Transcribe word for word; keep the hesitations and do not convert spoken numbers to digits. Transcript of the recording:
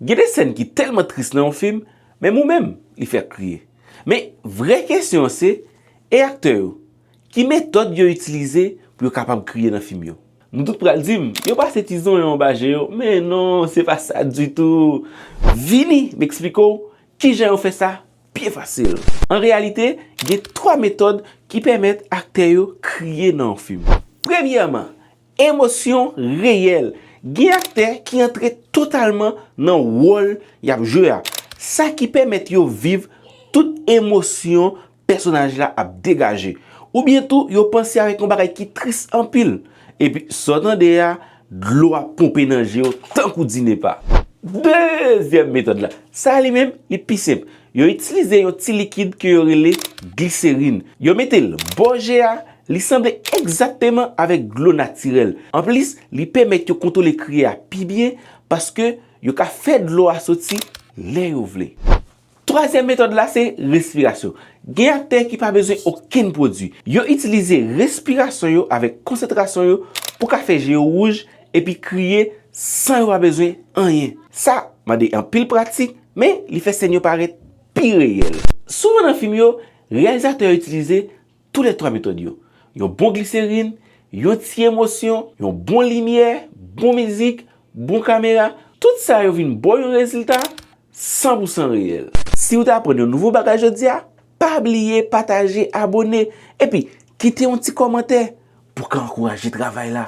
Gen de sèn ki tèlman tris nan yon fim, menm ou menm, li fè w kriye. Men, vrè kesyon an se, e aktè yo, ki metòd yo itilize pou yo kapab kriye nan fim yo? Nou tout pral di m, yo pase ti zonyon anba je yo, men non, se pa sa ditou. Vini, m eksplike w kijan yo fè sa byen fasil. An reyalite, gen twa metòd ki pèmèt aktè yo kriye nan yon fim. Premyèman, emosyon reyèl. Gen aktè ki antre totalman nan wòl y ap jwe a. Sa ki pèmèt yo viv tout emosyon pèsonaj la ap degaje. Oubyen tou, yo panse avèk yon bagay ki tris anpil. Epi, sa w tande a, dlo ap ponpe nan je yo tankou dinepa. Dezyèm metòd la. Sa li menm, li pi senp. Yo itilize yon ti likid ke yo rele gliserin. Yo mete l bò je a, li sanble egzakteman avèk dlo natirèl. Anplis, li pèmèt yo kontwole kriye a pi byen paske yo ka fè dlo a soti lè yo vle. Twazyèm metòd la se respirasyon. Gen aktè ki pa bezwen okenn pwodui. Yo itilize respirasyon yo avèk konsantrasyon yo pou ka fè je yo wouj epi kriye san yo pa bezwen anyen. Sa mande anpil pratik, men li fè sèn yo parèt pi reyèl. Souvan nan fim yo, reyalizatè yo itilize toulètwa metòd yo. Yon bon gliserin, yon ti emosyon, yon bon limyè, bon mizik, bon kamera, tout sa yo vin ba w yon rezilta san pou san reyèl. Si w te aprann yon nouvo bagay jodi a, pa bliye pataje, abone, epi kite yon ti kòmantè pou ka ankouraje travay la.